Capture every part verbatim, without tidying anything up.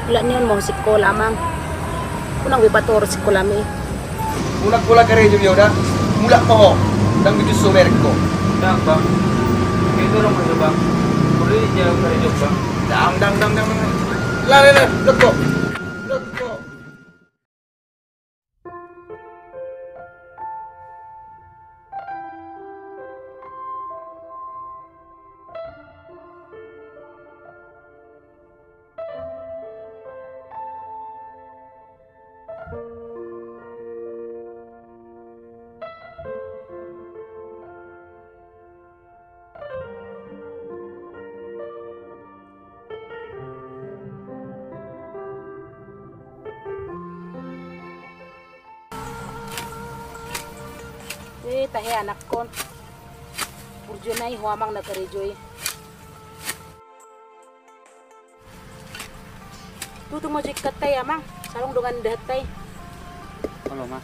Mulak nian ma ho sikola, Amang. Unang be patorus sikolami. Unang pola karejo be ho da. Mulak ma ho. Ndang be tuso mereng ho. Ndang, Bang. Ndang, ndang, ndang, ndang. Lai, lai, lai. Dok ho. Dok ho. Eh, tahe anakkon. Burju nai ho amang na karejo i. Tutung ma jo ingkanta i, Amang, salong dongan dahanta i. Olo, Ma.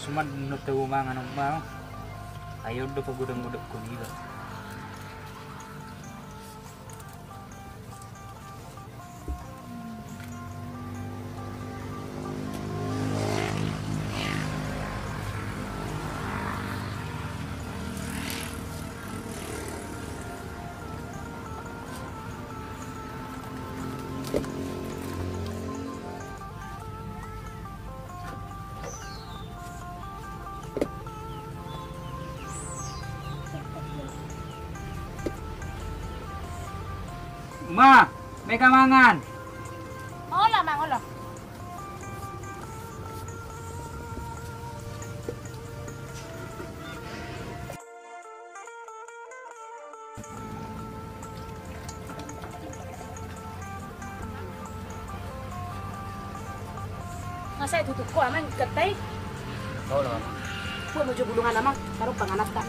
Suman do tabo mangan on, Bang. Ai on do pagodang-godangkon iba. Uma, mega mangan. Olo, Amang, olo. Masa itu tuh kok amang ketai? Tahu lah, Amang. Buat mau bulungan amang, taruh panganan tak?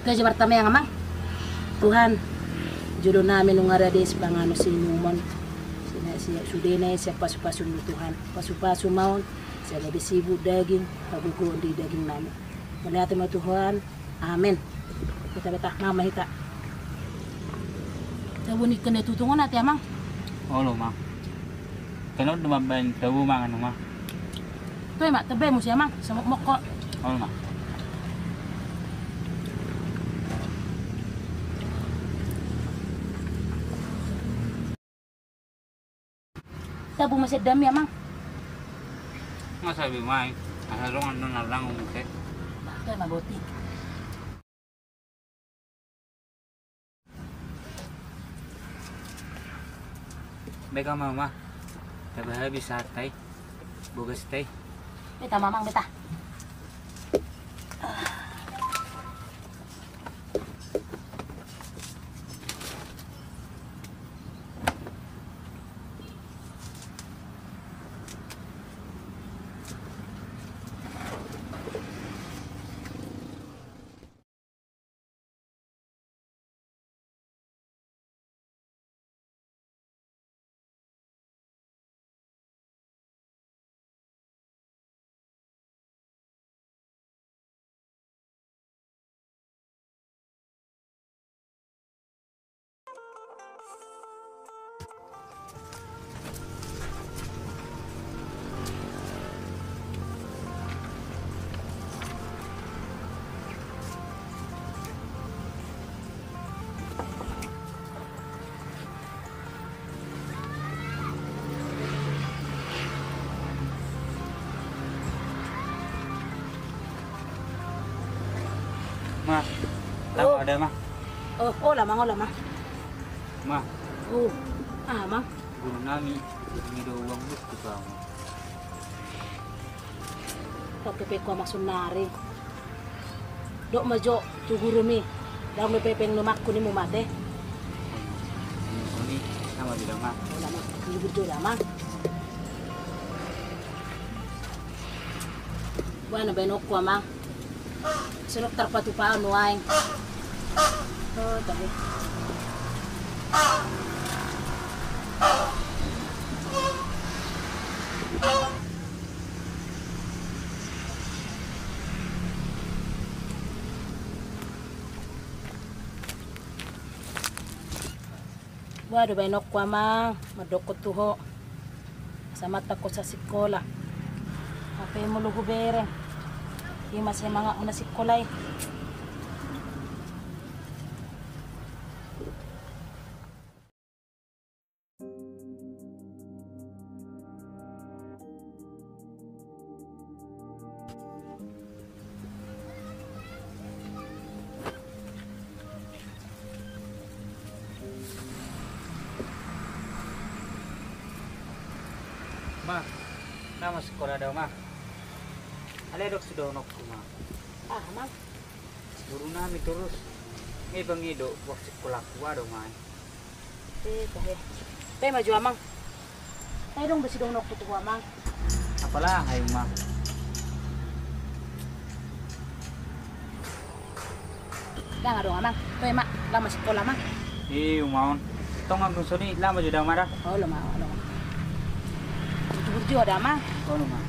Gaji pertama yang amang. Tuhan, jolo nami nunga rade sipanganon siinumon. Sina, sina, sudena sian pasu-pasu ni Tuhan. Pasu-pasu ma on, sai gabe sibuk daging, pagogoon di daging nami. Mauliate ma Tuhan. Amen. Beta, beta, mama hita. Tabo ni kena tutungon ate amang. Olo ma. Kena udah mambain tabo mangan ma. Tuh ma, tebe musi amang, semok moko. Olo ma. Tabo muse dami amang. Masa bi mai, asa dongan dongan lang muse. Pakai ma boti. Beta ma, ma. Tabo habis sahat tai. Bogas tai. Beta ma amang beta. Tau ada, Mang. Oh, hola, Mang, hola, Mang. Mang. Oh, ah, Mang. Guru nami, ini do uang buku kamu. Tau pe pe ko, Mang, sonari. Dok ma jo tu gurumi. Ndang be hepeng ni omakku ni mumate. Ini sama juga, Mang. Hola, Mang. Ini betul, Mang. Boha na baenonku, Amang? Songon tarpatupa nuaeng. Oh, tahe. Boha do baenonku, Amang, mandokkon tu ho. Asa matang ho sasikola. Hape molo hubereng, i ma semangatmu na sikola i. Ma, na masikola do au, Ma. Alai adong sidohononku, Ma. Aha, Mang? Guru nami torus. Nga iba ngido, boha sikolangku, adong, Ma. Eh, tahe. Tahe ma jo, Amang. Tahe, adong be sidohononku tu ho, Amang. Apala, hai, Amang. Ndang adong, Amang. Tahe ma, laho ma sikola, Amang. Ih, umaon. Tong anggo soni, laho ma jo da, Amang, da. Olo ma, olo ma. Jujur jo da, Amang. Olo ma.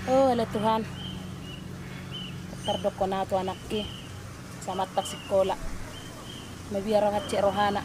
Oh, ale Tuhan. Tardokkon au tu anakki. Asa matang sikola. Mabiar roha, cek rohana.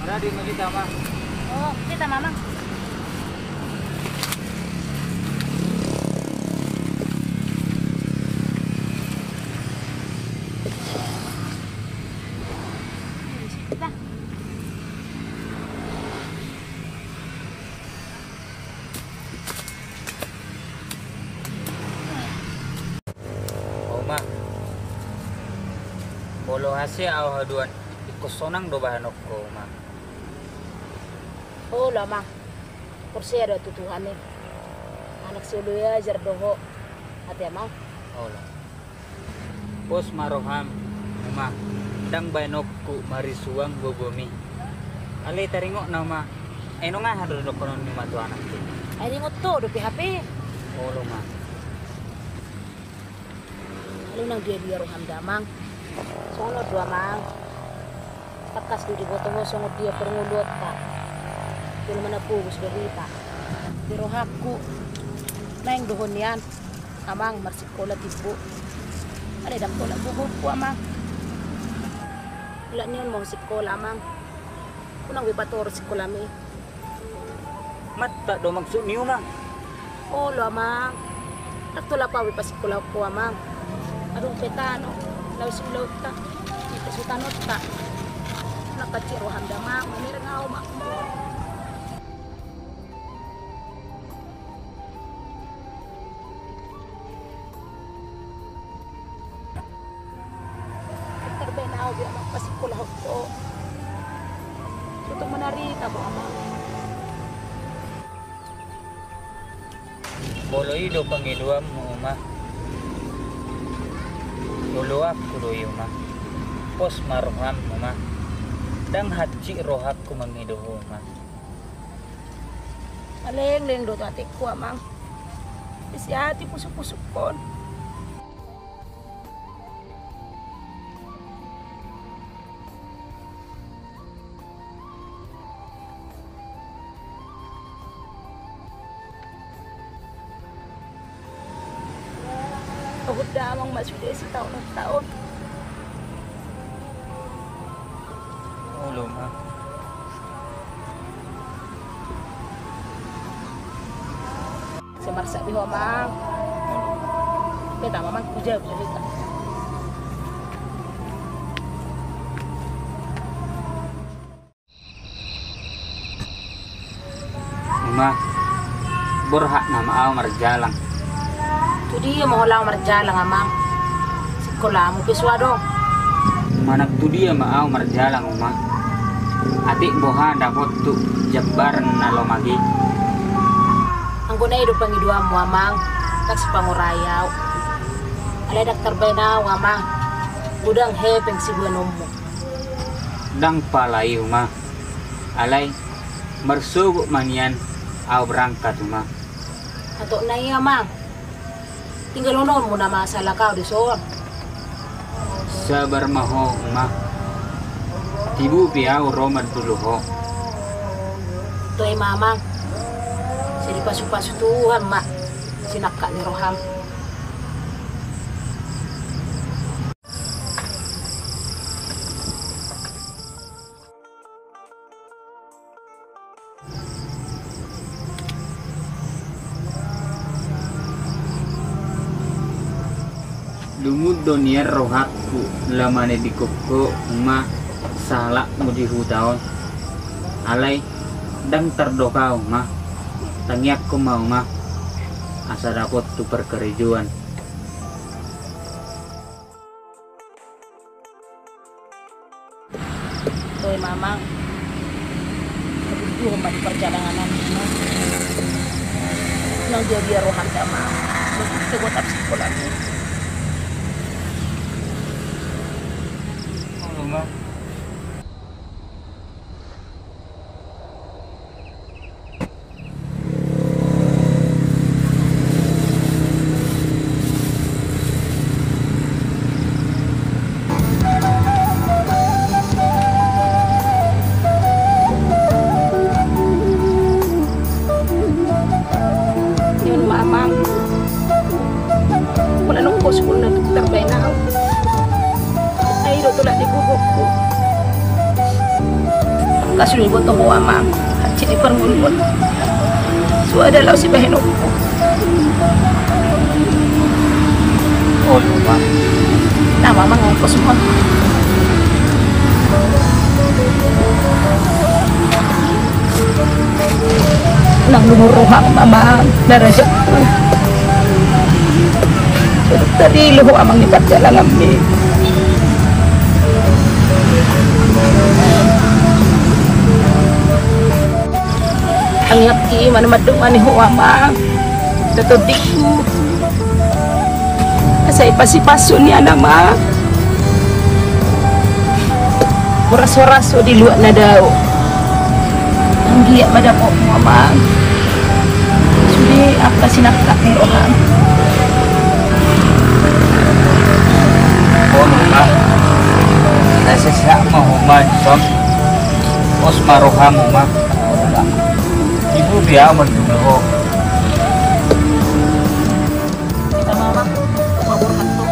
Maradi ma hita, Amang. Oh, hita ma, Amang. O, Amang. Molo asa au haduan, ingkon sonang do bahenonku, Amang. Olo, Amang. Porsea do au tu Tuhan i. Anak sioloan i ajar do ho. Ate, Amang. Olo. Pos ma roham, Amang. Ndang bahenonku marisuang gogomi. Alai taringot na, Amang. Ai nunga aha do dohonon ni ma tu anakku? Ai ringot ho dope hape. Olo, Amang. Alai unang dia-dia roham da, Amang. Songon on do, Amang. Tangkas do diboto ho songon dia parngoluonta. Jolma na pogos do hita. Di rohangku naeng dohot nian, Amang, marsikola timbo. Alai ndang pola gogoonku, Amang. Olat ni on ma ho sikola, Amang. Unang be patorus sikolami. Mantap do maksudmi, Amang. Olo, Amang. Ndang tolap au be pasikolaonku, Amang. Adong pe tano laho siulaonta. Sutanonta. Nangkancik roham da, Mang, mamereng au, Mang. Tarbaen au biar, Mang, pasingkolahon ho. Tutu manarita ho, Amang. Molo i do pangidoanmu, Uma. Oloanku do i, Uma. Pos ma roham, Uma. Ndang hansit rohangku mangido ho, Uma. Alai leleng do tu ateku, Amang. Isi ate pusuk-pusukkon. Huhut damang ma sude sitaon-taon. Olo, Mang. Sai marsak di ho, Amang. Beta, Amang, hujabu, hujabu. Uma, borhat nama au marjalang. Tu dia ma ho laho marjalang, Amang? Singkolahmu pe so adong. Manang tu dia ma au marjalang, Uma? Atik boha dapothu jambaran na lomak i? Anggo na i do pangidoanmu, Amang, ndang sipangorai au. Alai ndang tarbaen au, Amang. Godang hepeng siboanonmu. Ndang pala i, Uma. Alai marsogot ma nian au berangkat, Uma. Hatop na i, Amang. Tinggalhononmu nama sahalak au dison. Sabar ma ho, Uma. Tibu pe au ro mandulu ho. Toe ma, Amang. Sai dipasu-pasu Tuhan ma sinangkap ni roham. Lungun do nian rohangku laho manadingkon ho, Uma, sahalakmu di huta on. Alai ndang tardok au, Uma. Tangiangkon ma, Uma, asa dapothu parkarejoan. Toe ma, Amang. Aduh, ma di parjalanan on, Amang. Nang dia-dia roham da, Amang. Begitu gua tak sekolah ni. Halo, Mang. Ion ma, Amang. Molo nunga so na tarbaen au. Ai do tolap di gogongku. Angka so diboto ho, Amang, hansit di parngoluon. Sude laho sibahenonku. Olo, Amang. Nama, Amang, ongkos ma. Nang luhur roham, Amang, darajatku. Tadi luhur, Amang, di parjalananmi. Tangiangki ma na mandongani ho, Amang, tu tondingku. Asa dipasu-pasu nian, Amang. Horas-horas ho di luat na dao. Anggiat ma dapotmu, Amang. Sude angka sinangkap ni roham. Olo, Amang. Sai sehat ma ho, Amang, dison. Pos ma roham, Amang. Ibu dia mandulu ho. Kita mama, mabur hantu.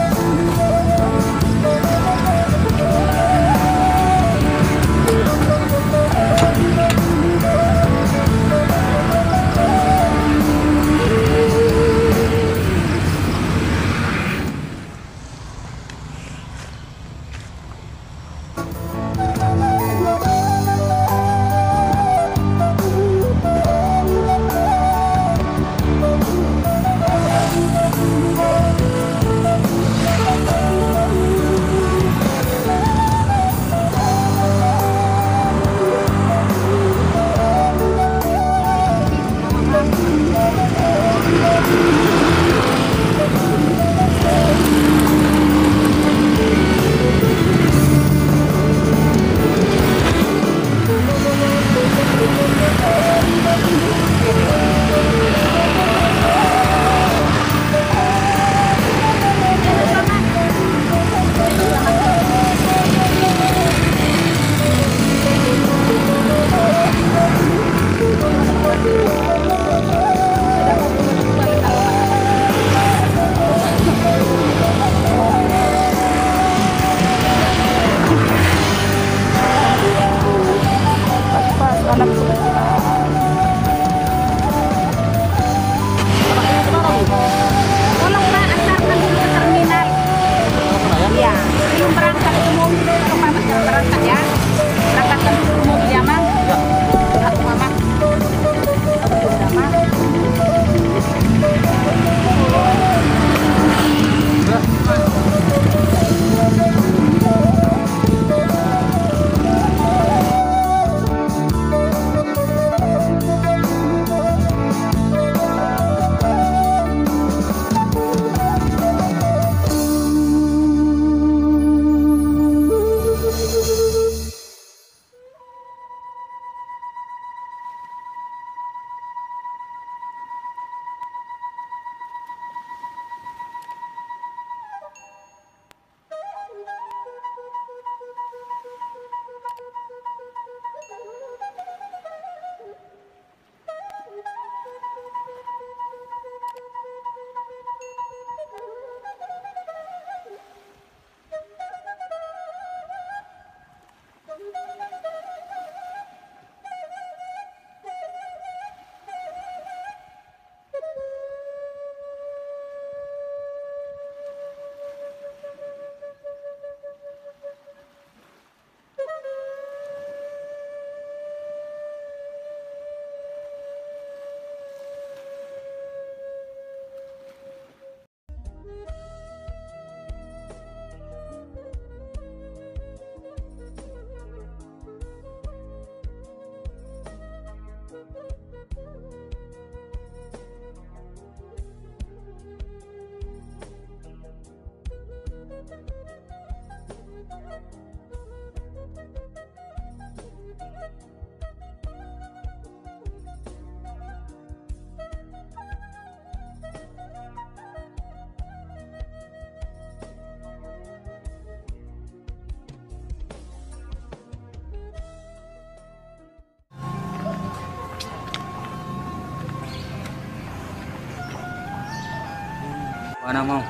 Mana mau?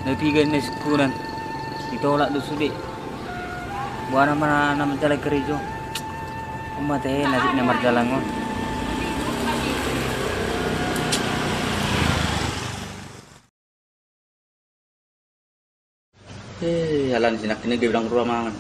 Na piga na sungkunan. Ditolak do sude. Boha nama na manjalo karejo. Mate nasib na marjalang on. Eh, alani si nangkin gabe ndang ro mangan.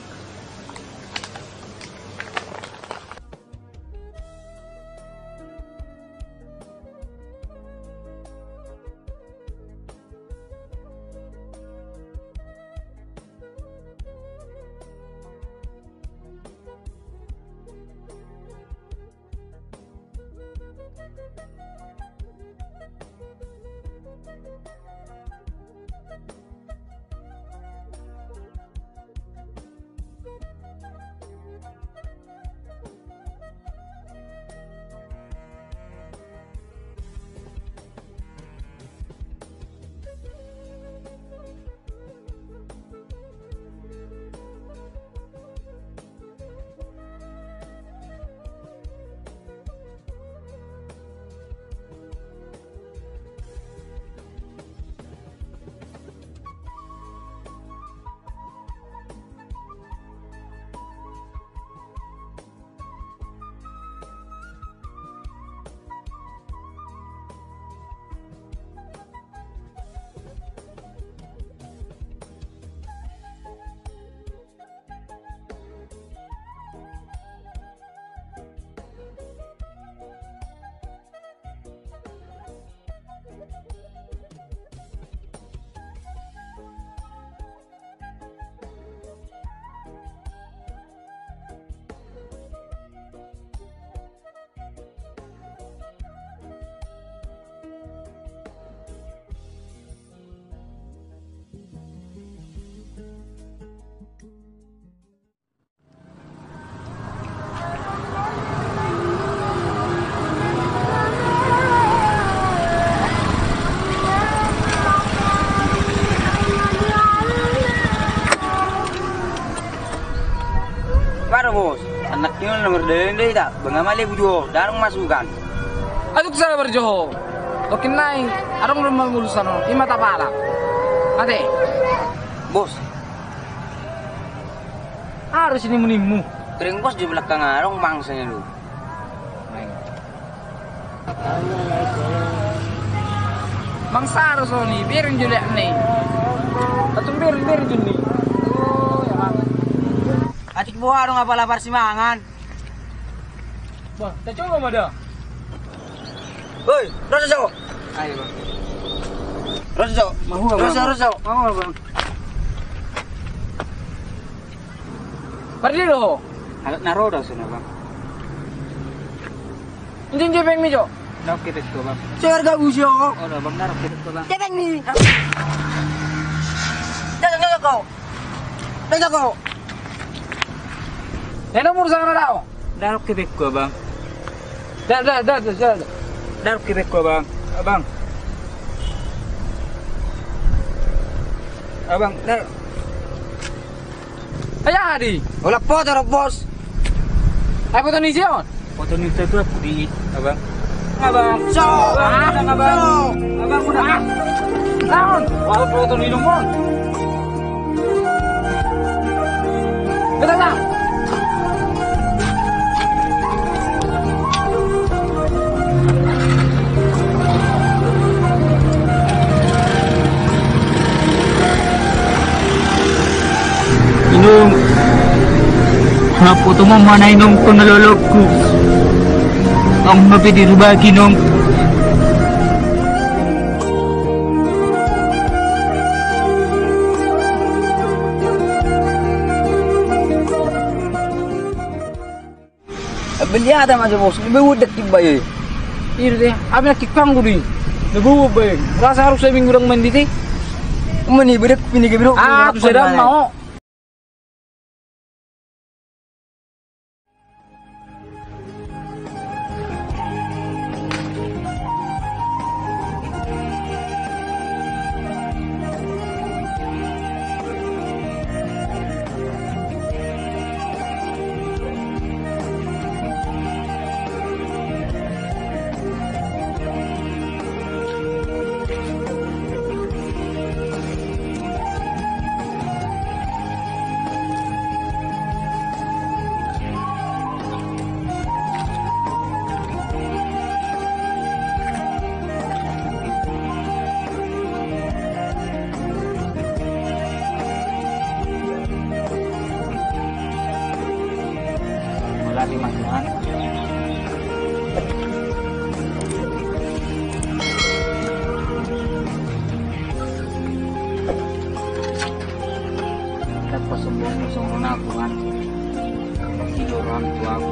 Paro, Bos, anak ni on na mardalan do hita, bangga ma lebu do, ndang adong masukan. Aduk sabar jo ho. Tokin nai, adong do mamurusan on, ima tapala. Ate. Bos. Harus ini menimmu. Kering Bos di belakang adong bangsa ni lu. Bangsa harus ni, biarin juliak ni. Atung biarin, biarin juni. Atik boha adong apa lapar simangan. Bah, kita coba mada. Hoi, roso jo. Ayo, Bang. Roso jo. Mahua, Bang. Roso, roso. Mahua, Bang. Pardilo. Alat na roda sana, Bang. Injing jepeng mi jo. Ndarok kepek ko, Bang. Segar gak busio. Oh, Bang, ndarok kepek ko, Bang. Jepeng mi. Jangan, jangan kau. Tega ko. Eno mur sana dao. Ndarok kepek ko, Bang. Da, da, da, da, da. Ndarok kepek ko, Bang. Abang. Abang, ndarok. Aya adi. Ola foto ro, Bos. Ai foto ni si on. Foto ni tatua pudi, Abang. Abang. So, Abang, Abang. So. Abang, udah. Ah. Lawan. Wah, foto ni nomor. Kita, Bang. Inong, na foto ma mana inong tu na lolokku. Ang mapidi rubaki nong. Beli ada aja, Bos. Lebih udah tiba ya. Iya deh, abis kita nguri. Lebih udah. Rasa harus saya minggu orang main di ti. Meni bedek ini ke bro. Ah, aku sedang mau. Terima Tuhan. Dapat semua kosong aku kan. Tidur orang tua aku.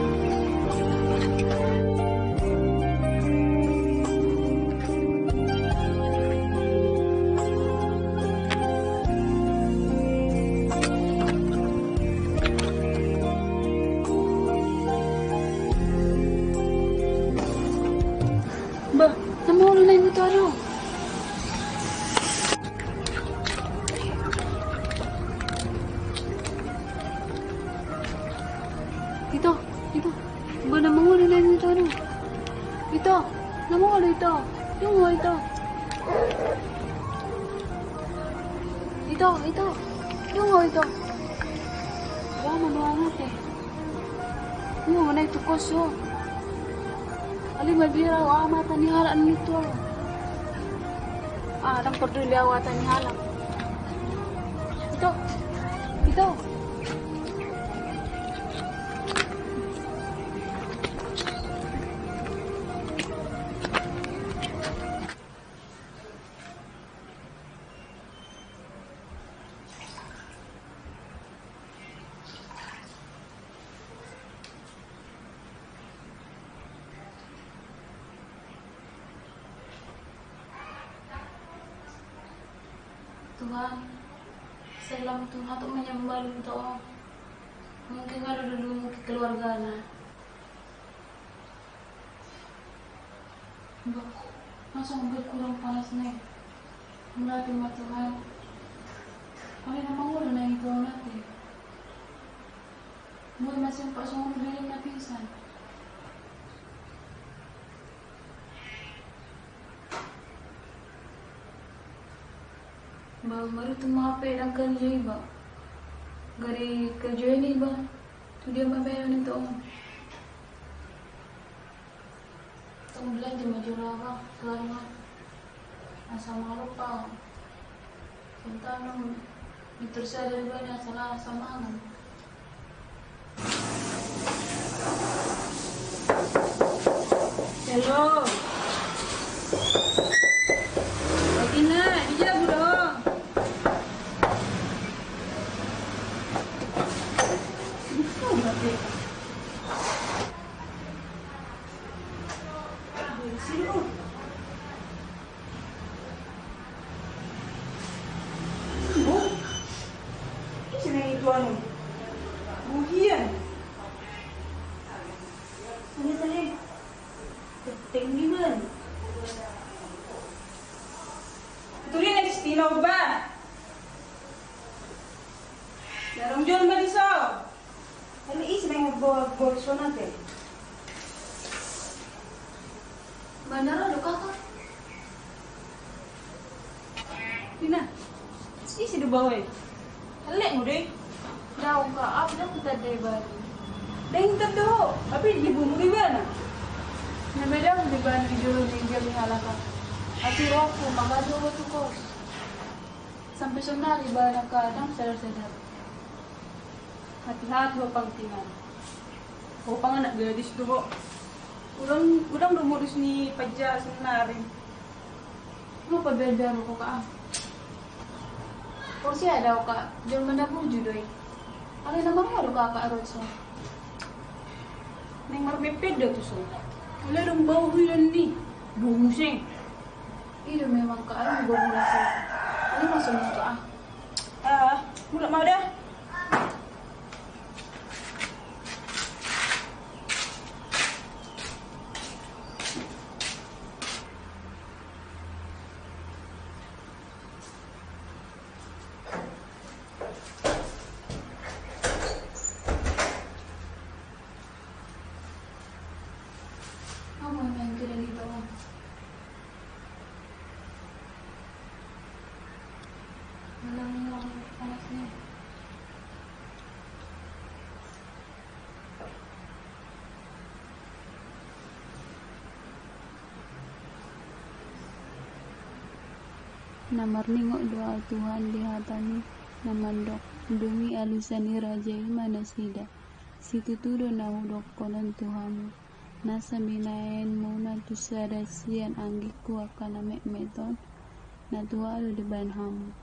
Bah, na molo na ito ado. Ito, ito. Bah, na molo na ito ado. Ito, na molo ito. Dungo ito. Ito, ito. Dungo ito. Bah, na molo na ito. Dungo na ito koso. Alai mabiar au, aha hata ni halak ninna ito. Ah, ndang parduli au hata ni halak. Ito. Ito. Tuhan, sai lam Tuhan tu manyambalu to. Mungkin ada dulu mungkin keluargana. Bah, masa mobil kurang panas nih. Mauliate ma Tuhan. Alai na mangolu na ito nate. Boi masing pasong dulu na pingsan. Bah, marutu ma hape ndang kerja iba. Gari kerja ini iba. Tu dia ma bayaran itu om. Tong belanja ma jolo aha, keluarga. Asa malo pa. Tentang itu sadar gua nih, asal asa mangan. Halo. Oke, nah, di jago dong. Itu berarti. Ise na ito anu? Buhian. Ini tadi. Tenggi man. Tuli next tino ba. Darong jol ma di so. Alai ise na ingkon bo-, boru songon i? Manara do kakak. Ina, ise do baoa i? Alai mode. Daong ka, au ndang hutanda ibana. Ndang hutanda ho, hape di boru ibana. Na meda do ibana di jolo ni gali halak. Atik rohangku, mangadu ho tu kos. Sampe sonari ibana ka ndang sadar-sadar. Hati-hati ho pangtingan. Ho panganak gadis do ho. Ulang, ulang do modus ni panja sonari. Nga pabiar-biar ho ka. Porsea do ho ka, jolma na burju do i. Alai na mangolu kakak ro dison. Naeng marpepet do tuson. Alai dung bau huilan ni. Bau museng. I do memang ka, alai bau museng. Alai masuk ka. Ah, mulak ma da. Apa yang kira di bawah? Malam yang panasnya. Na marningot do au Tuhan di hata-Mu na mandok, dung i alusan ni raja i ma nasida. Situtu do na hudokkon on tu hamu, nasa binaenmuna tu sada sian anggingku angka na metmet on, na tua do dibaen hamu.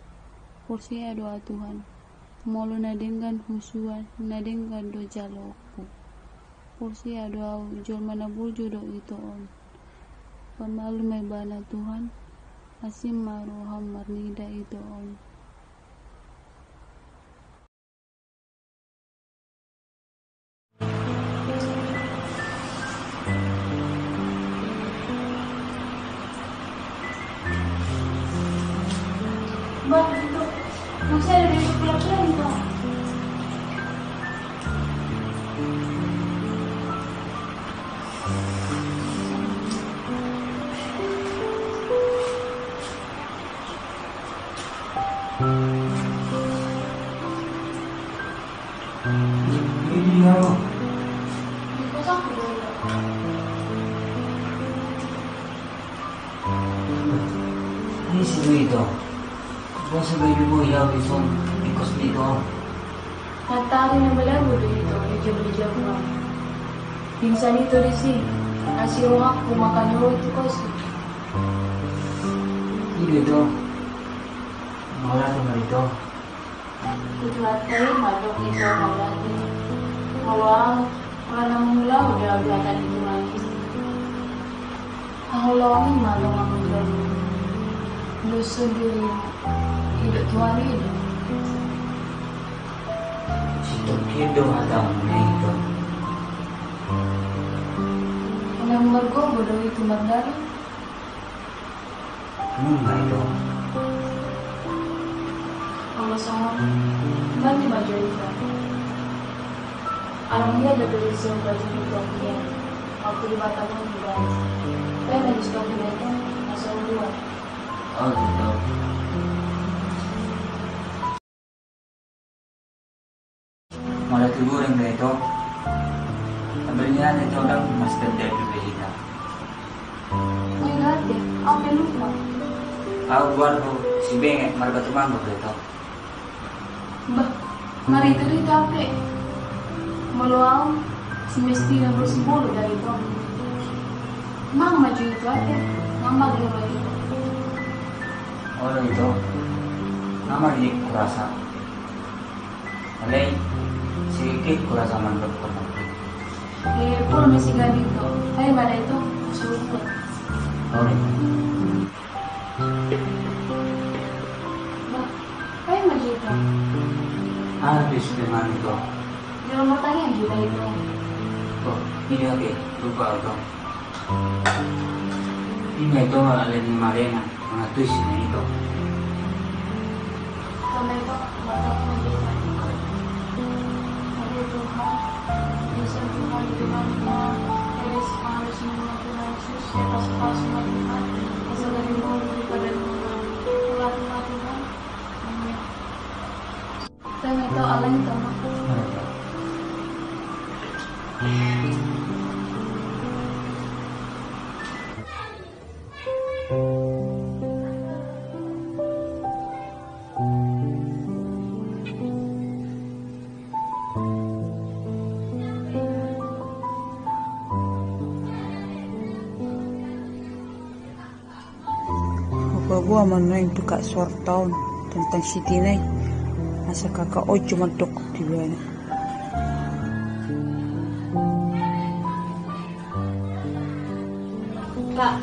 Porsea do ahu Tuhan, molo na denggan husuan, na denggan do jaloonku. Porsea do ahu, jolma na burju do ito on. Pamalum ma ibana Tuhan, asi ma roham marnida ito on. Bah, itu. Masih ada di sebelah kiri, Pak. Iya. Ai si do ito. Boasa gabe boi ahu dison di kos ni ito? Matari na malabo do ito di jolo-jolo. Pingsan ito disi, asi rohangku mangkaholongi tu kos i. Ido ito. Mauliate ma ito. Tujuan tai mandok ito mauliate. Molo ahu, molo na mangulahon do ahu hata ni Tuhan i, haholongi ma dongan mangulahon. Lusun diri hidup Tuhan i do. Situtu do hatamu na ito. Unang margogo do itu mardalan. Nunga ito. Molo songon i, bani ma jo ito. Alai ia do disi umbal ni ito. Waktu di Batam on juga. Baen ma jo ito, na songon dua. Oh, ito. Molo tu gureng do ito. Tabernian ito, ndang mastandar do hita. Ingat deh, au pe lupa. Au buat ho si Benget marga Tumanggo do ito. Bah, marito do ito ape. Molo au si Mestina Bol Simbolo dari ito. Mang ma jo ito ape, mang ma jo ito. Olo ito. Nama di kurasa. Alai, sirikit kurasa mandok pernah. Eh, pur mesi gading to. Hai mana itu? Suruh. Olo. Bah, hai mana itu? Ah, di sini mana itu? Di rumah tangga juga itu. Oh, iya, oke. Lupa, lupa. Ima ito ale ni malena, mangatus na ito. Tama ito, mata ko di. Aduh Tuhan, bisa Tuhan di mana? Eres harus mengatur Yesus, ya pas pas Tuhan, asal dari mau di pada rumah. Tuhan, Tuhan, Tuhan. Amin. Tama ito, alai tama. Hupaboa ma nuaeng tu kak Suarta on tentang si Tina i, asa kaka ojo mandok tu ibana. Kak,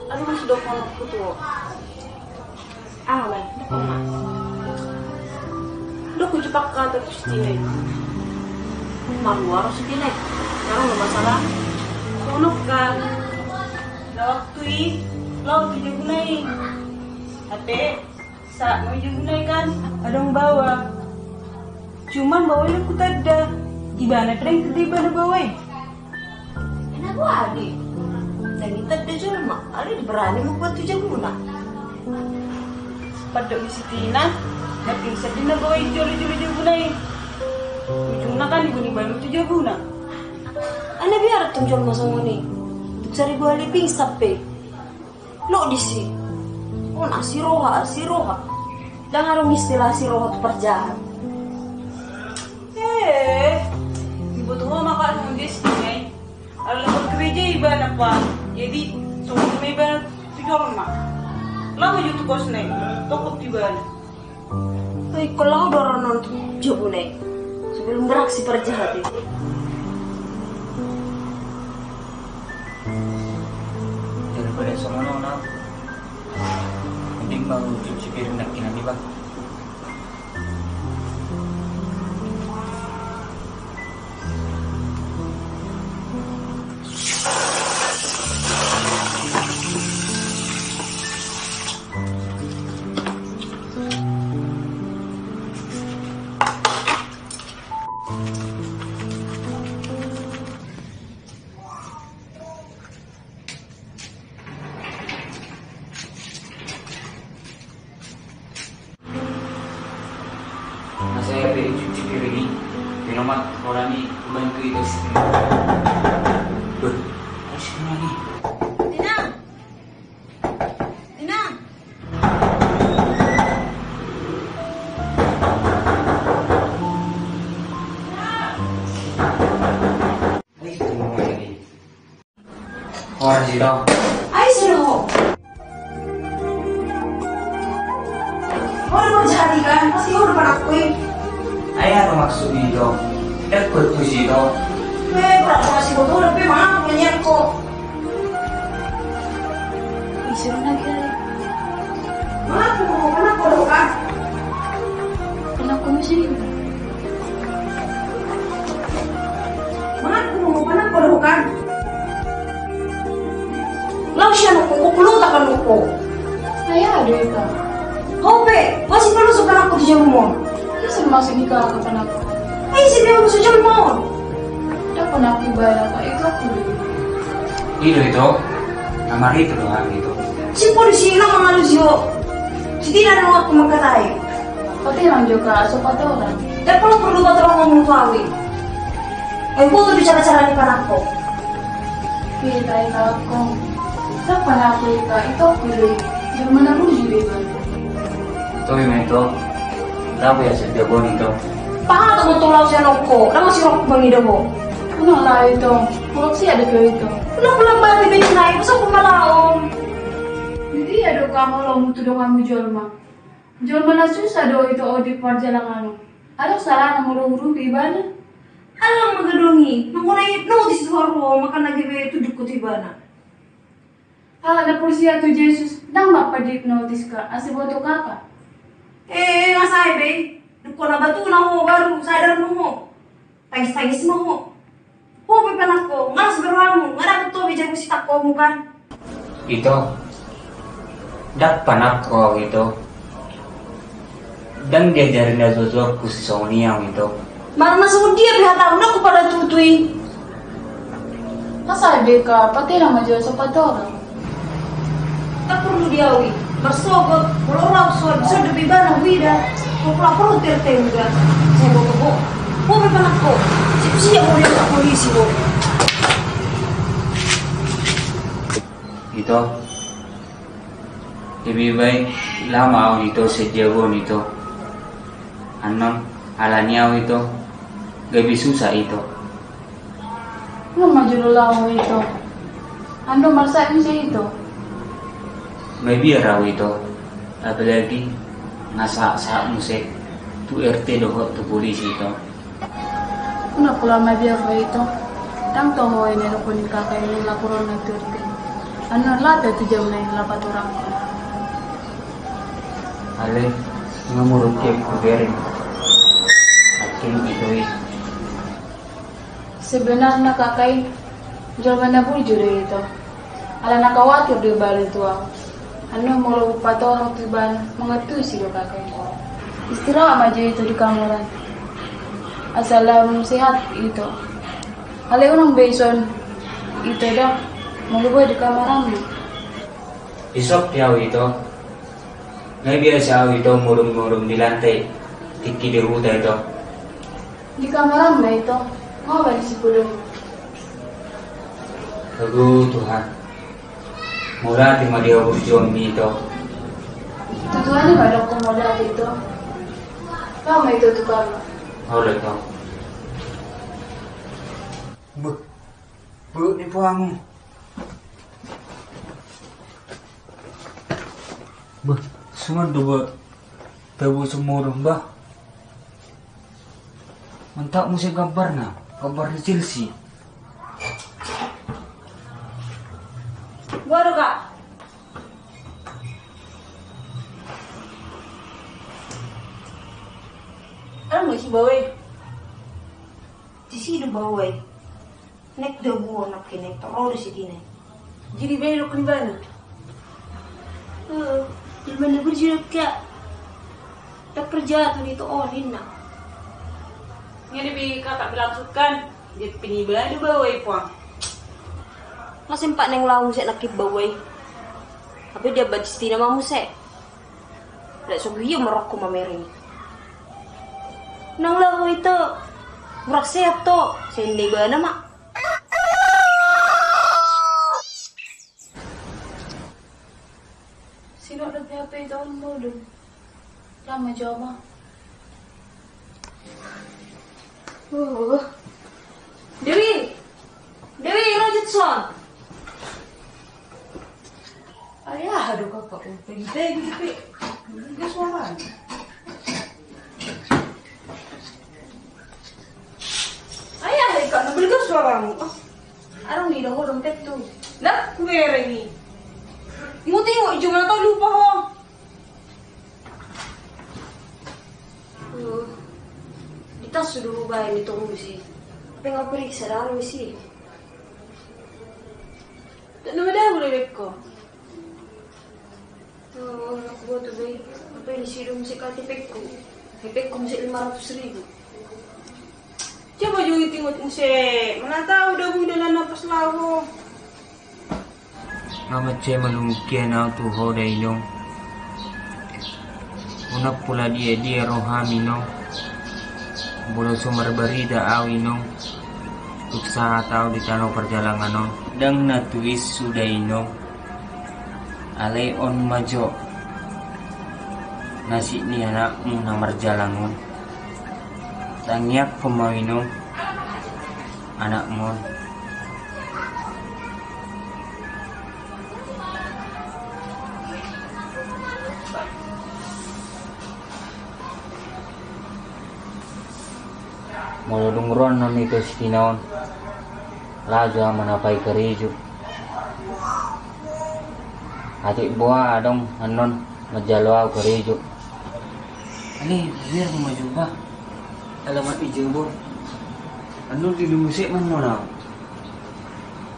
aduh, sudah kono kutu. Ah, weh, dok ma. Dok, hujupak ka tu si Tina i. Maruar si Tina i. Nang lo masalah. Sonok kan. Na waktu i, laho tu jabuna i. Ate, saat mau jabuna i kan, adong baoa. Cuman baoa i hutanda. Ibana pe ndang itanda ibana baoa i. Enak gua adi. Ndang itanda jolma, alai diberani ma buat tu jabuna. Pandok ni si Tina, na pingsan do na baoa i jolo-jolo jabuna i. Ujungna kan diboan ibana tu jabuna. Alai biar tu jolma songon i. Tung sari dua hali pingsan pe. Lo disi. Oh, na si roha, si roha. Ndang adong istilah si roha tu parjahat. Eh, Wah, jadi songon i ma iba tu jolma. Laho jo tu kosna i, tokop tu ibana. Oi, ingkon laho do roha on tu jabuna i sebelum beraksi para jahat i. Daripada songon on, mending ma hucuci piring nangkinan i, bah. Asa ia pe cuci piring i, pe nomor koran i, bantu i dos. Beh, harus gimana nih? Tina! Tina! Horas, Ito. Ai sudah ho. Ho do manjahati kan, pasti ho do panakko i. Ai aha do maksudna, Ito? Dapot tu si Ito. Be, berapa masih botol, be, mana punya ko? Ih, seru lagi kali. Mana aku mau panakko do kan? Panakko masih. Mangan, mangan, mangan, mangan. Laos sian ho, ho, ho, ho. Ai aha do, Ito? Ho pe, masih perlu suka aku di jauh mo. Ini semua sini ke aku kan aku. Ai, sini aku sejauh mo. Dak pernah aku bayar apa, Ito aku. Ito, Ito. Nama Ito doang, Ito. Si polisi na mangalusi ho. Si Tina na aku mangkatai. Pati nang jo ka, asa patorang. Dak perlu, perlu patorang ngomong tu ahu i. Ai, ho tu bicara-bicara ni panakko. Pi, tai ka aku. Dak panakko i ka, Ito aku do i. Jolma na bujur i ba. Ito i ma, Ito. Dak pe asa jago ni, Ito. Paha tu betul laos sian ho. Dak masih rok bang ido ho. Unang lah, Ito. Pulak sia do pe, Ito. Unang pulang balik bini nai, masa pemalaon. Jadi ia do ka molo mutu do kamu jolma. Jolma na susah do, Ito, odi parjalangan on. Adong salahna molo hurupi ibana. Alang magadongi, nang hona i notis do ho, maka na gabe tunduk ho tu ibana. Ala na porsea tu Jesus, ndang ma padihipnotis ka, asa boto kaka. Eh, nga sae be, dungkon na batu na ho, baru sadar ma ho. Tangis-tangis ma ho. Ho pe panakko, nga las be rohamu, nga dapot ho be jago sitakkomu kan. Ito, dak panakko ahu, Ito. Ndang diajari na jua-jua ku si songon i ahu, Ito. Marna songon dia pe hatamu, nunga hupada tutu i. Asa be ka, patena ma jo asa patorang. Dak porlu di ahu i. Marsogot, molo ro ahu sogot, sogot dope ibana huida. Molo porlu R T huida. Sai boto ho. Ho pe panakko. Siap-siap ho di polisi ho. Ito. Gabe baen lama ahu, Ito, sian jago on, Ito. Annon, alani ahu, Ito. Gabe susah, Ito. Nga ma jolo laho, Ito. Annon marsak muse, Ito. Mabiar ahu, Ito. Apalagi nga sahat-sahat muse tu R T dohot tu polisi, Ito. Unang pola mabiar ho, Ito. Ndang toho i na didok ni kaka i laporan na tu R T. Annon laho pe tu jabu na i laho patorang. Ale, nga muruk i, hubereng. Akhirna Ito i. Sebenarna kaka i jolma na bujur do, Ito. Ala na khawatir do ibana tu ahu. Annon molo hupatorang tu ibana, mangantusi do kaka i. Istirahat ma jo, Ito, di kamaran. Asa lam sehat, Ito. Alai unang be dison, Ito, da. Molo boi di kamaran ma. Isop pe ahu, Ito. Nga biasa ahu, Ito, modom-modom di lantai tingki di huta, Ito. Di kamaran ma, Ito. Nga ba di sipulung. Ago Tuhan. Mauliate ma di haburjuonmi, Ito. Tu Tuhan i ma dohonon mauliate, Ito. Laho ma, Ito, tu kamar. Olo, Ito. Beh, beh, ni puangmu. Bah, songon do ba tabo sumurung bah. Mantap muse gambarna, gambar ni Chelsea. Gua do kak. Anu si bawai. Di si do bawai. Nek do buo nak kene toro do si tine. Jadi belok ni bana. Di mana berjilak kak. Tak kerja tu di to onin na. Ngene bi kakak berlangsungkan. Dia pini badu bawai puang. Masih empat neng laung sek nakit bawai. Tapi dia bajis tina mamu sek. Dak sogo ia marokko mamereng. Nang laho ito. Murak sehat to. Sende bana ma. Sinok do P H P ito on modul. Lama joma. Oh. Dewi. Dewi, Rogerson. Ai aha do kakak, oh, pegi-pegi pe. Belga suara. Ai aha do kakak, belga suara. Oh. Arung ni dong, dong tek tu. Nah, kubereng ni. Ingot-ingot, cuma tau lupa ho. Di tas sudah hubaen i tong muse. Pe nga periksa daru isi. Tak nama daru lebek ko. Oh, aku buat tu be. Apa ini sih dong muse K T P ku? K T P ku muse lima ratus ribu. Coba juga tingot muse. Mana tahu dah bunda nana pas laho. Nga mansai malungunkian au tu ho da inong. Unang pola dia-dia roham inong. Molo so marbarita au inong, tuk sahat au di tano parjalangan on. Ndang na tuis suda inong. Alai on ma jo nasib ni anakmu na marjalang on. Tangiangkon ma inong anakmu on. Molo dung ro annon ito si tina on, laho jo au manapai karejo. Atik boha adong annon manjalo au karejo. Ani, biar ma jo bah. Alamat i jo bah. Annon di lumusek mannon au.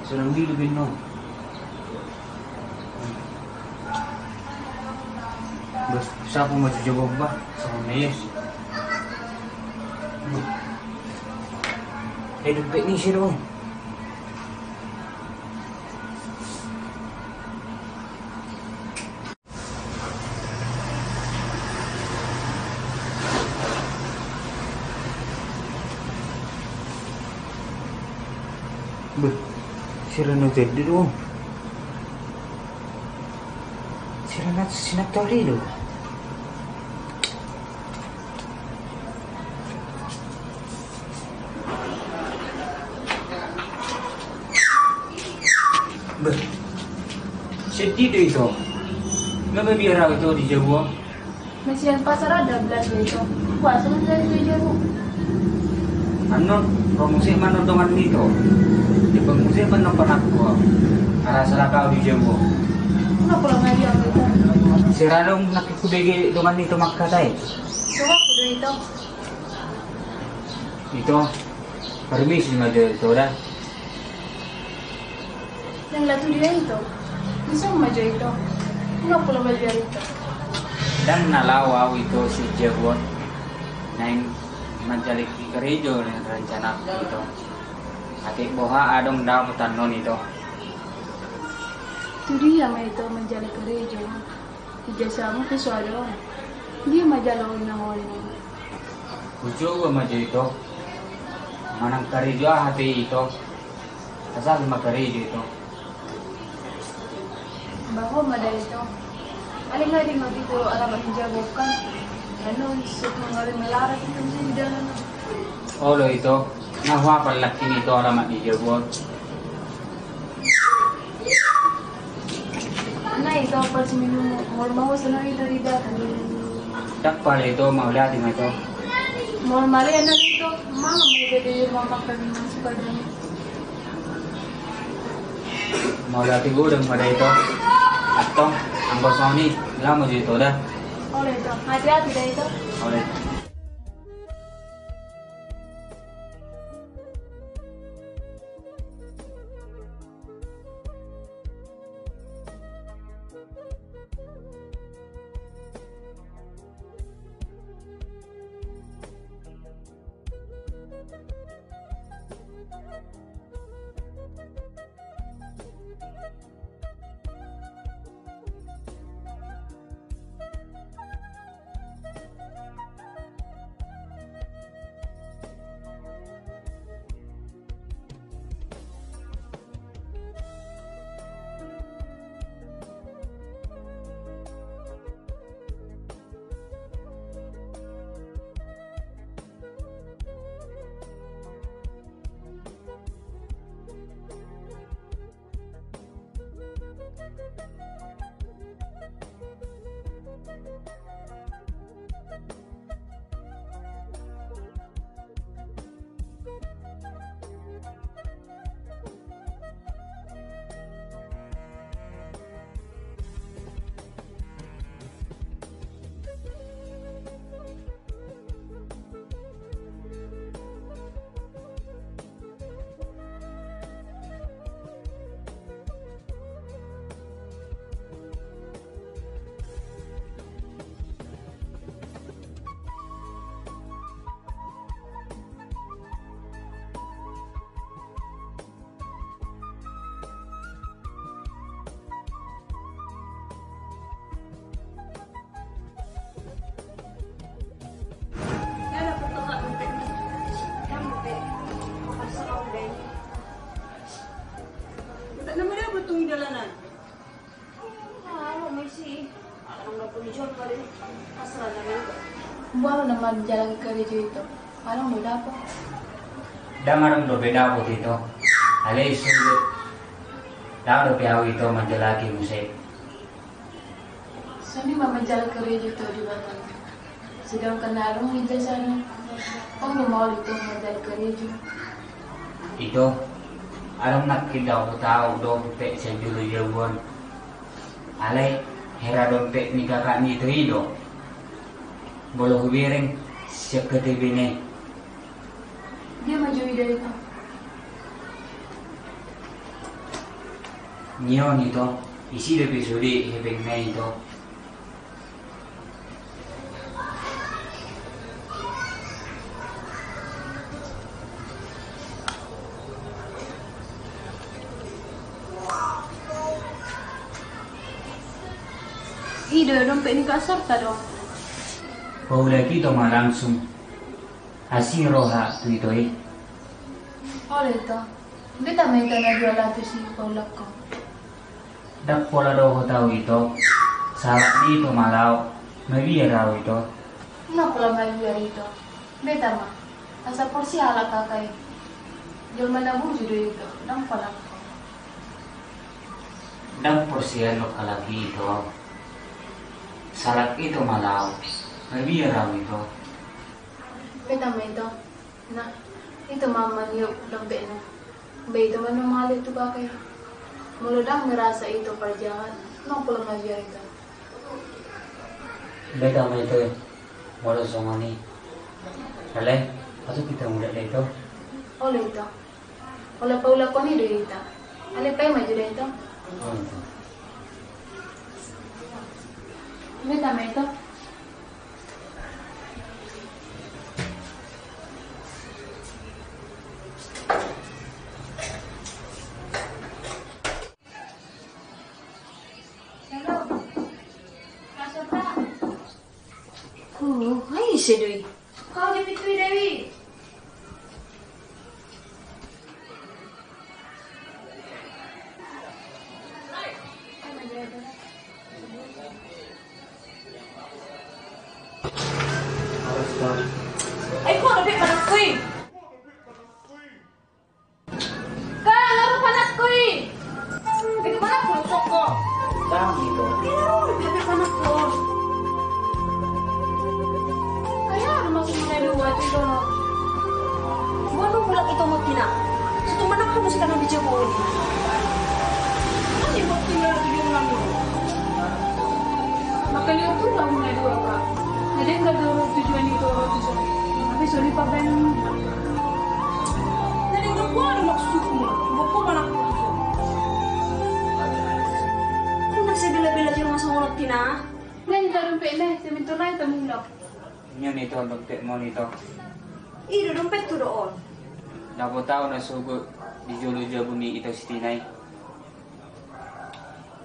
Sonang di lubin no. Bos, sapu ma jo bah. Songon na yes. Eh, dompet ni si dong. Beh, sira na jadi do. Sira na sinat tali do. Beh, sedih do ito. Nga mabiar au ito di jabu. Masian pasar ada belas do ito. Puasa ma belas do jabu. Annon, ro muse ma annon dongan ni ito. Di pangmuse ma annon panakku. Arasa lakau di jabu. Nga pola mabiar ito. Sira dong nakku bege dongan ni ito mangkatai. Coba ku do ito. Ito, permisi ma jo ito da. Nang latu dia ito. Bisa ma jo ito. Nga pola mabiar ito. Ndang na laho au ito si jabu on. Naeng manjaliki karejo rencana ito. Atik boha adong dapot annon ito. Tu dia ma ito manjaliki karejo. Ijazahmu pe so adong. Dia ma jalo inang on. Hucoba ma jo ito. Manang karejo aha pe ito. Asal ma karejo ito. Bah ho ma da ito. Alai nga di ma ito alamat ni jabu on. Anu, setu ngali melarat ito bisa di dalan. Olo ito. Nga huapal laki ni ito alamat ni jabu on. Ito, parsiminum, molo mau sonon ito di dalam. Ndang pala ito, mauliate ma ito. Molo mauliate ma ito, molo mau jadi rumah makan masuk ke dalam. Mauliate godang ma da ito. Antong, anggo songon i, laho ma jo ito da. Olo ito, hati-hati da ito. Olo ito. Boha na manjalahi karejo ito? Adong do dapot? Ndang adong dope dapot ito. Alai songon i do. Ndang dope ahu ito manjalahi muse. Songon i ma manjalahi karejo ito di batang. Sedangkan adong ijazahna. Tong do maol ito manjalahi karejo. Ito, adong nangkin dapot ahu dope sian jolo jabu on. Alai hera dompet ni kakak ni ito i do. Molo hubereng sian K T P na i. Dia ma jo ida ito. Nion ito, isi dope sude hepengna ito. I do dompet ni Kak Sarta do. Paulak ito ma langsung. Asi roha tu ito i. Olo ito. Beta ma ito na dua ratus i paulak ho. Ndang pola dohot ahu ito. Salak ni ito ma laho. Mabiar ahu ito. Ndang pola mabiar ito. Beta ma. Asa porsea halak kakak i. Jolma na burju do ito. Ndang pola. Ndang porsea halak i ito. Salak ito ma laho. Mabiar ahu ito. Beta ma ito. Na, ito ma maniop dompetna. Ba ito ma na male tu kakak i. Molo ndang merasa ito parjahat, ndang pola mabiar ito. Beta ma ito, molo songon i. Alai, asa ito mulak da ito. Olo ito. Olo paulak ho ni do ita. Alai paima jo da ito. Olo ito. Beta ma ito. Halo. Masuk, Pak. Oh, ai, ise do i? Kau di pintu i, Dewi. Ai, kau ada pik panakku i. Kau ada pik panakku i. Itu panakku, soko. Kami tu. Kira orang biar panas tu. Kaya orang masuk mulai dua tu dono. Buat tu mulak ito mau tina. Situ mana kamu sekarang di Jawa ini? Nanti buat tinggal di rumah. Makanya tu kamu mulai dua, Pak. Ada yang nggak tahu tujuan itu, tujuan. Tapi sorry, Pak, Ben. Jadi, gua ada maksudmu. Gua kok mana maksudmu? Kok masih bela-bela dia masuk orang tina? Nah, kita dompet, nah, sebentar lagi kita mulak. Ini nih, Ton, dompet mau nih, Ton. Ih, dompet tuh, Don. Dapot au na sogot di jolo jabu ni ito si Tina i.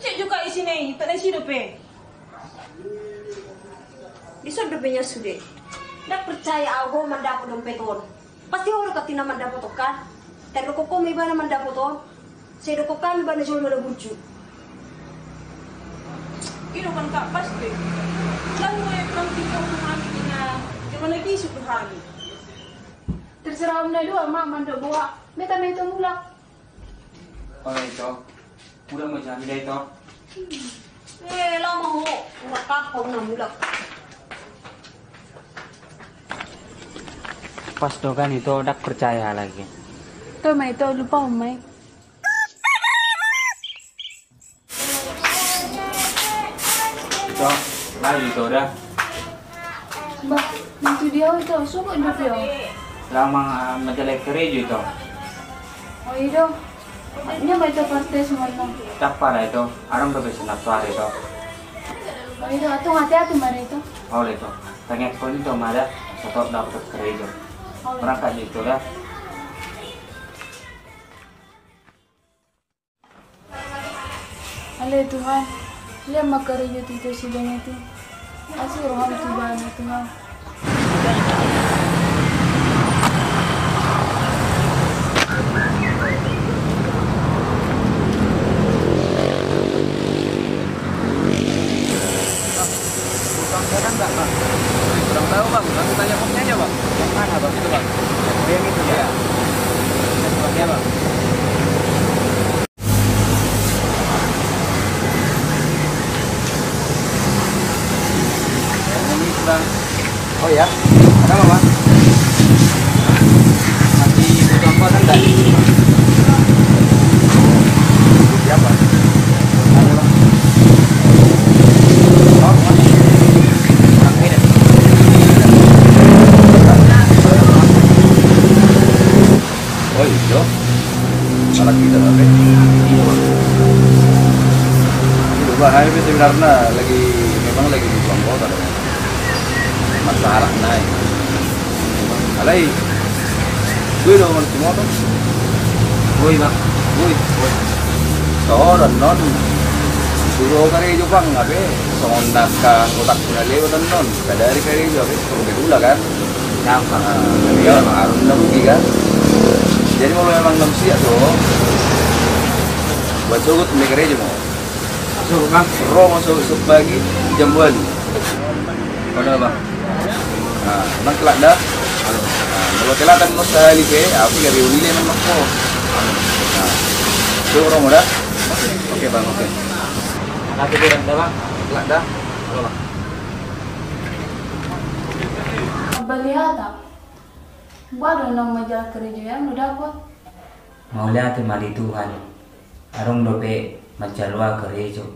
Cek juga isina i, tak ada isi dope. Dison dope nya sude. Ndak percaya au ho mandapot dompet on. Pasti ho do kan Tina mandapot on kan. Tardokon ho ma ibana mandapot on. Sai dokon hami ibana jolma na burju. I do kan, Kak, pasti. Lalu mulai perang tiga tu hami Tina. Jolma na bisuk tu hami. Terserah om na dua ma mandok boha. Beta ma ito mulak. Olo ito. Mulak ma hami da ito. Eh, lama ho. Mulak kapau na mulak. Pas do kan ito, ndak percaya lagi. To ma ito, lupa om ma i. Ito, lalu ito da. Bah, itu dia ito, sogot dope au. Lama, ah, manjalai karejo ito. Oh, i do. Nya ma ito parte semuanya. Tappa da ito, adong dope senap tuare ito. Oh, i do, atung hati-hati ma da ito. Olo ito. Tangiangkon ito ma da, sahat dapot karejo. Olo. Berangkat ito da. Ale Tuhan, lehon ma karejo tu ito si Bang i. Asi roham tu ibana Tuhan. Bang, saya kan nggak, Bang. Kurang tahu, Bang. Nanti tanya bosnya aja, Bang. Yang mana, Bang? Itu, Bang. Oh, yang itu, ya? Iya. Yang seperti apa? Yang ini, Bang. Oh, ya? Ada apa, Bang? Masih butuh apa, kan, Bang? Siapa? Ada, Bang. Oh, iya. Salah kita, tapi. Iya, Bang. Iya, Bang. Ini sebenarnya lagi, memang lagi di Bangkota, Bang. Masalah naik. Alai. Gue udah mau Timoto. Woi, Bang. Woi. Woi. Tahu dan non. Suruh karejo, Bang, apa? Songon naka otak guna lewat dan non. Kadari karejo, apa? Suruh bedula, kan? Siapa? Nah, iya, Bang. Harus na rugi, kan? Jadi, kalau memang nam siap, tuh. Buat sogot, mereka karejo, mau. Masuk, Bang. Ro, masuk, masuk pagi, jam dua. Olo, Bang. Nah, Bang, kelak da. Nah, kalau kelak kan mau sehari pe, aku jadi unile memang kok. Nah, itu ro mau da. Oke, Bang, oke. Makasih, Bang, da, Bang. Kelak da. Olo, Bang. Baliata. Buat do nang majalan karejo yang udah dapot. Mauliate ma di Tuhan. Adong dope manjalo au karejo.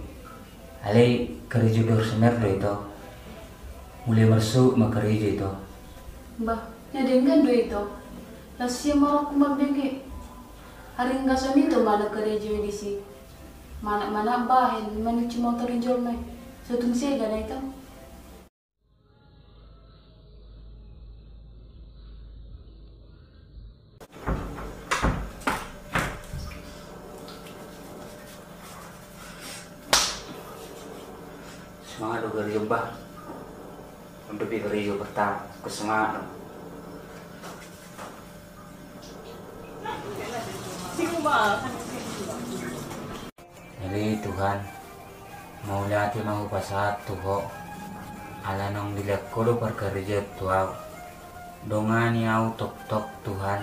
Alai karejo dorsemer do ito. Mulai marsuhut ma karejo ito. Bah, na denggan do ito. Las ia ma rohangku marbege. Haringgason ito ma na karejo i disi. Manat-manat bahen, manuci motor ni jolma i. So tung sega na ito. Semangat do karejo, Bah. Untuk di karejo pertama, kesemangat do. Jadi Tuhan, mauliate ma hupasahat tu Ho, ala naung dilehon Ho do parkarejoan tu ahu. Dongani ahu tongtong Tuhan,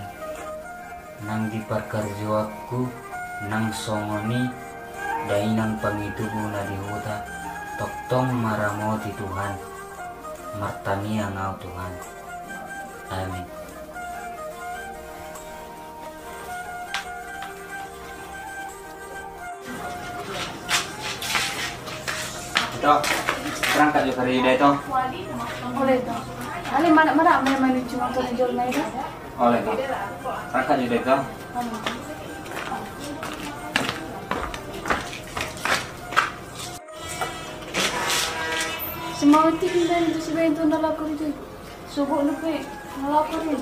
nang di parkarejoanku, nang songon i Dainang pangitubu na di huta, tongtong maramoti Tuhan, martangiang ahu Tuhan. Amin. Ito, berangkat jo karejo da, Ito. Olo, Ito. Ale, mana, mana, mana, mana, cuma kau jual, Ito? Olo, Ito. Berangkat jo da, Ito. Semangat tinggi dan itu sebenarnya itu nolak kerja. Sogot na pe nolak kerja.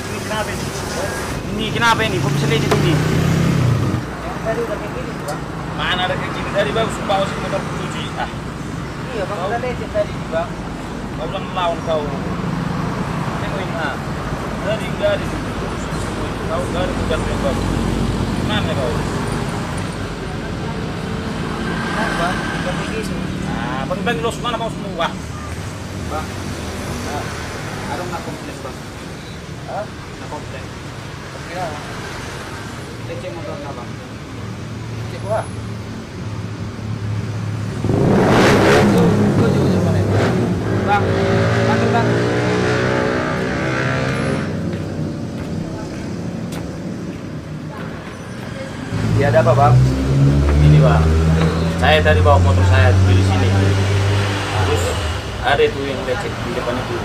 Ini kenapa ini? Ini kenapa ini? Kok bisa lecet ini? Tadi udah kayak gini, Bang. Mana ada kayak gini? Tadi bagus, bagus motor cuci. Ah. Iya, Bang, udah lecet tadi, Bang. Kau ulang lawan kau. Tengok ini, ah. Dari, dari. Kau dari, bukan yang bagus. Mana kau? Kenapa? Udah kayak gini. Ah, Bang, Bang, los mana kau semua? Bang, ah, adong na komplain, Bang. Hah? Na komplain. Komplain apa? Lecet motorna, Bang. Lecet gua. Tuh, tuh, tuh, tuh, mana? Bang, Bang, Bang. Iya, ada apa, Bang? Ini, Bang. Saya tadi bawa motor saya di sini. Terus ada itu yang lecet di depan itu.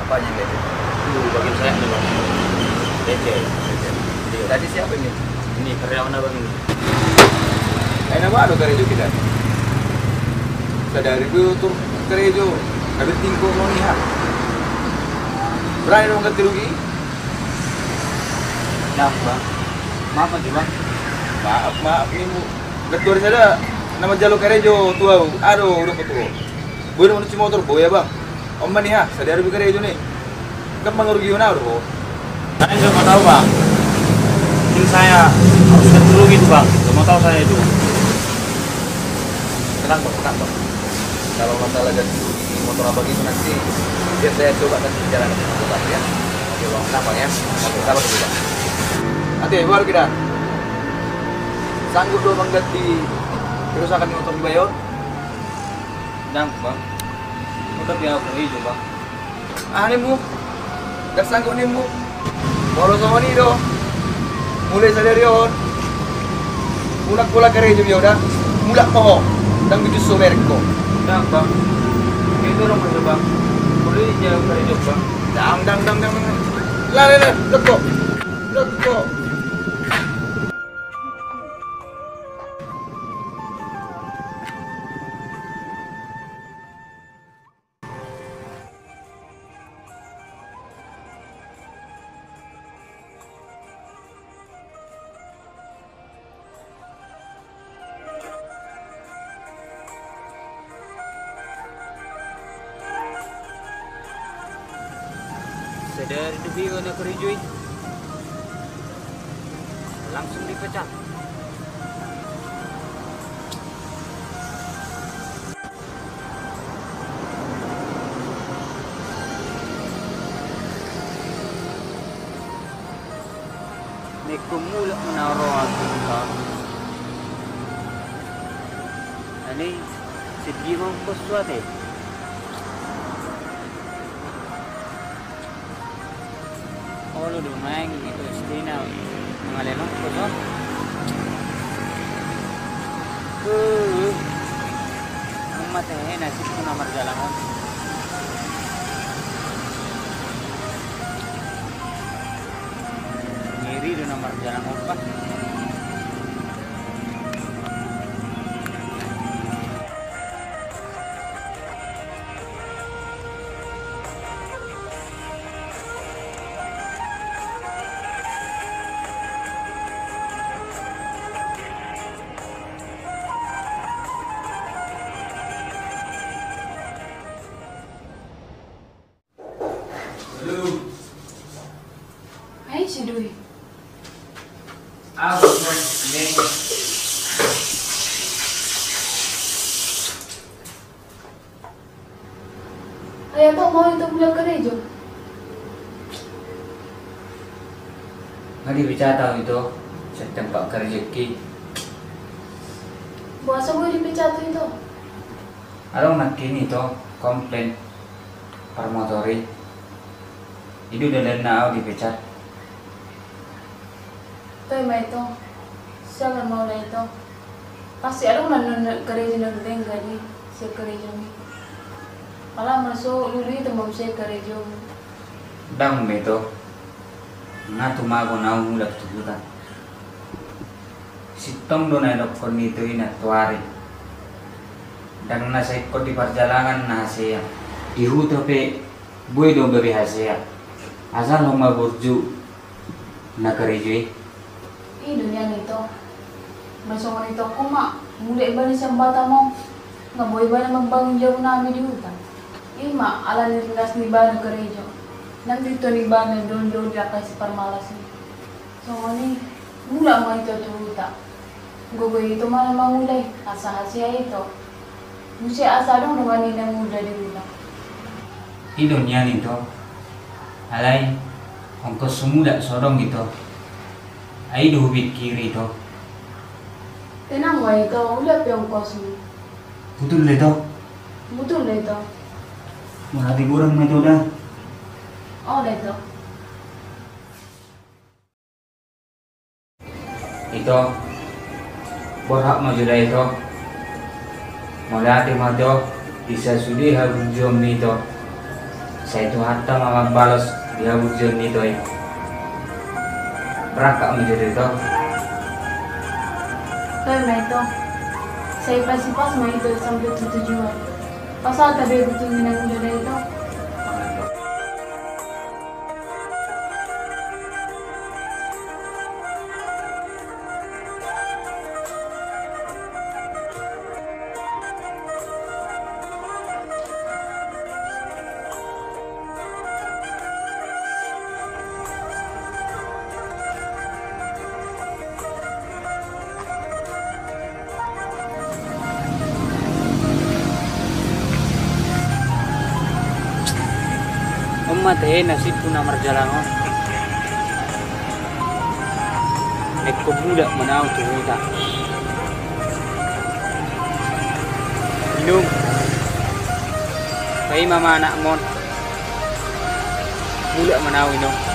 Apanya yang lecet? Itu bagian sayapnya, Bang. Lecet. Lecet. Iya. Tadi siapa ini? Ini karyawan abang ini. Aina baru karejo kita. Sadari gue tuh karejo. Tapi tingko mau nih, ha. Berani dong ganti rugi. Maaf, Bang. Maaf aja, Bang. Maaf, maaf, Ibu. Ketua sada nama jalo karejo tu au. Aduh, udah ketua. Boleh mau cuci motor, boleh ya, Bang. Om mani ha, sadari buka karejo nih. Kan mangarugi na, bro. Saya nggak mau tahu, Bang. Mungkin saya harus ganti rugi itu, Bang. Nggak mau tahu saya itu. Tenang, Bang, tenang, Bang. Kalau masalah ganti rugi motor abang itu nanti biar saya coba nanti bicara dengan Bang, ya. Oke, Bang, tenang, Bang, ya. Oke, sabar dulu, Bang. Nanti baru kita sanggup dong mengganti kerusakan di motor di Bayon. Ndang, Bang. Uda pe au karejo, Bang. Aha nimmu? Ndang sanggup nimmu. Molo songon i do, mulai sadari on, unang pola karejo be ho da. Mulak ma ho. Ndang bujur so bereng ho. Ndang, Bang. Itu orang kerja, Bang. Molo i jala karejo, Bang. Ndang, ndang, ndang, ndang, ndang. Lah, lah, lah. Dok ho. Dok ho. Sadari dope ho na karejo i, langsung dipecat. Nengkon mulak ma na ro aku. Ani, sedih ma ongkos tu ate. Olo do maeng itu istina mangalehon ongkos, oh. Uh. Mate nasibku na marjalang on. Ngeri do na marjalang on, Pak. Halo. Hai, si Doi. Au, Bang. Ai, ahu do mau ito mulak karejo. Nga dipecat au ito, sian tempat karejoki. Boasa boi dipecat au ito? Adong nangkin ito komplain parmotor i. I do dalanna au dipecat. Toe ma ito, sialan ma ula ito. Pasti adong na, na, na karejo na denggan i sian karejomi. Pala molo so uli ito ma muse karejo. Ndang ma ito. Nga tumagon au mulak tu huta. Sintong do na nidokkon ni ito i nantoari. Ndang na sai ingkon di parjalangan na hasea. Di huta pe boi do gabe hasea. Asal homa burju na karejo i. I do nian ito. Molo songon ito ho ma, mulak ibana sian Batam on. Nga boi ibana mambangun jabu nami di huta. I ma ala ni rindas ni ibana karejo. Nang dito ni ibana dol-dol di angka siparmalas i. Songon i, mulak ma ito tu huta. Gogo ito ma na mangula i, asa hasea ito. Muse asa adong dongan i na muda di huta. I do nian ito. Alai, ongkos so mulak so adong ito. Ai do hupikiri ito. Tenang ma ito, ula pe ongkosmu. Butul do ito. Butul do ito. Mauliate godang ma ito da. Olo ito. Ito, borhat ma jo da ito. Mauliate ma jo, di sasude haburjuonmi ito. Sai Tuhanta ma mambalos di haburjuon ni ito i. Berangkat ma jo da ito. Toe ma ito. Sai pasipas ma ito sampe tu tujuan. Pasahat tabe butul ni na muda da ito. On ma tahe nasibku na marjalang on. Nengkon mulak ma na au tu huta. Inum. Mama anak mon. Mulak ma naung inong.